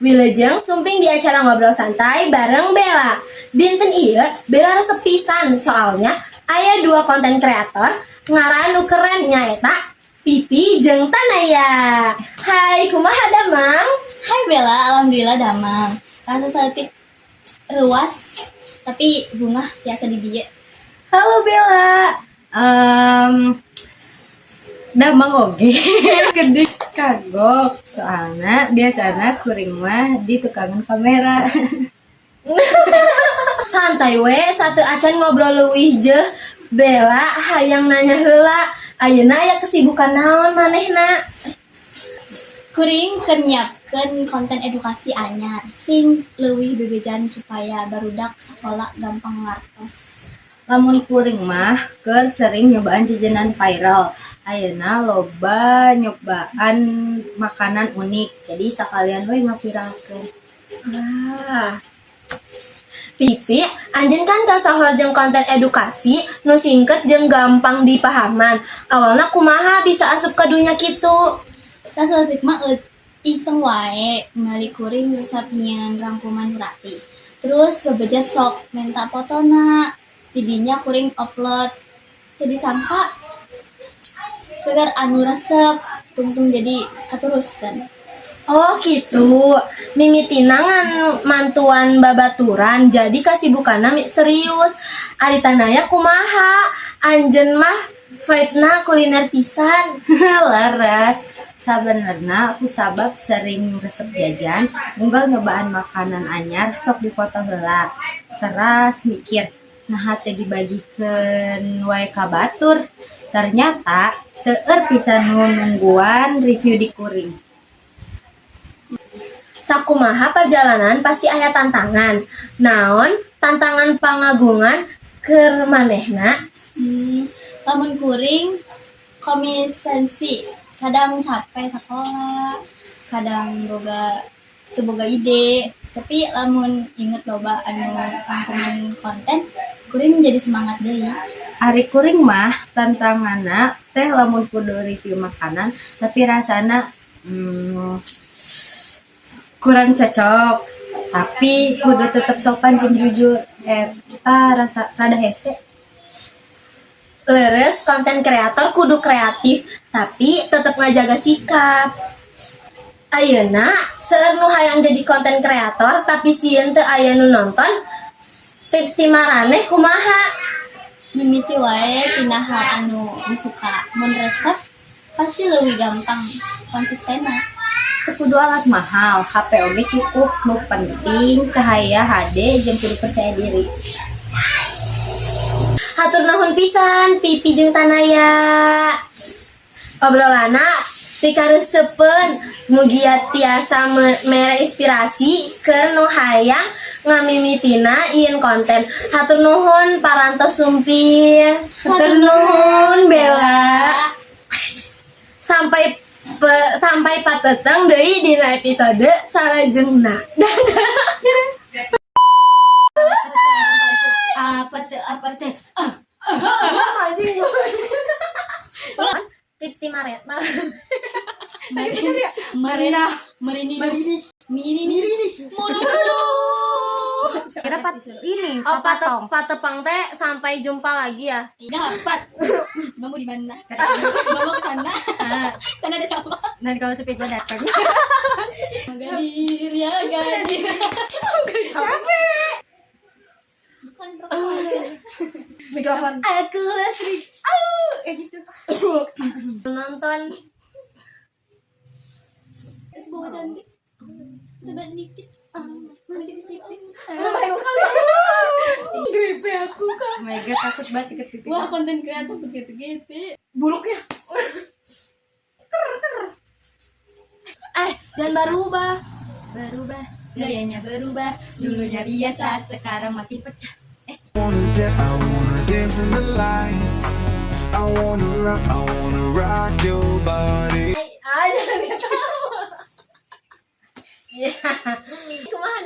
Wilujeng sumping di acara Ngobrol Santai bareng Bella. Dinten ieu Bella resep pisan, soalnya aya dua konten kreator ngaran nu keren, nyaeta Pipi jeung Tanaya. Hai, kumaha damang? Hai Bella, alhamdulillah damang. Rasa saeutik reuwas, tapi bungah biasa di dieu. Halo Bella. Damang oge. Kedik kagok. Soalnya biasanya kuring mah di tukangan kamera. Santai we, sateuacan ngobrol leuwih jeuh. Bella hayang nanya heula. Ayeuna aya kesibukan naon manehna? Kuring keur nyiapkeun konten edukasi anyar, sing leuwih bebejaan supaya barudak sakola gampang ngartos. Lamun kuring mah keur sering nyobaan jajanan viral. Ayeuna loba nyobaan makanan unik. Jadi sakalian we ngaviralkeun. Ah. Pipi, anjeun kan kasohor jeung konten edukasi nu singket jeung gampang dipahaman. Awalna kumaha bisa asup ka dunya kitu? Sasaeutik mah iseng wae, meuli kuring resep nyieun rangkuman nurati. Terus bebeja sok menta fotona, tidinya kuring upload. Teu disangka seueur anu resep, tungtung jadi kateruskeun. Oh gitu. Mimitina ngan mantuan babaturan, jadi kasibukanna serius. Ari Tanaya kumaha? Anjeun mah vibe-na kuliner pisan. Leres. Sabenerna aku sabab sering resep jajan, unggal nyobaan makanan anyar sok dipoto heula. Teras mikir, nah teh dibagikeun wae ka batur. Ternyata seueur pisan nu nungguan review di kuring. Sakumaha perjalanan pasti aya tantangan. Naon tantangan pangagungan keur manehna? Lamun kuring konsistensi, kadang capek sekolah, kadang boga teu boga ide, tapi lamun inget loba anu rangkuman konten, kuring jadi semangat deui. Ari kuring mah tantanganna teh lamun kudu review makanan tapi rasana kurang cocok, tapi kudu tetep sopan jeung jujur, eta rasa rada hese. Leres, konten kreator kudu kreatif tapi tetep ngajaga sikap. Ayeuna seueur nu hayang jadi konten kreator tapi sieun teu aya nu nonton. Tips ti maraneh kumaha? Mimiti wae tina hal anu disuka, mun resep pasti leuwih gampang konsistenna. Teu kudu alat mahal, HP oge cukup, nu penting cahaya HD jeung kudu percaya diri. Hatur nuhun pisan Pipi jeung Tanaya. Obrolanna pikaresepeun, mugia tiasa mere inspirasi keur nu hayang ngamimitina nyieun konten. Hatur nuhun parantos sumping. Hatur nuhun, Bella. Sampai pateteng deui dina episode salajengna. Dadah. Apa cek, apa cek? Anjing. Tips ti mare. Marina, Marini, Marini, Mirini, Muru. Kira pat ini. Oh, patepang teh sampai jumpa lagi ya. Dapat. Mamu di mana? Mamu ke sana. Sana ada siapa? Nanti kalau supir gua datang. Gadir ya gadir. Bukan rokok aja. Mikrofon. Aku Sri. Kayak gitu. Nonton. Sebuah cantik. Coba dikit. Ah, tipis-tipis. Baik sekali. GP aku kan. Oh my God, takut banget ikut pipi. Wah, konten kreator GP-GP. Buruknya. Eh, jangan berubah. Berubah, gayanya berubah. Dulunya biasa, sekarang makin pecah. I wanna dance in the lights. I wanna rock your body. Ah, jangan ketawa. Ya. Kumaha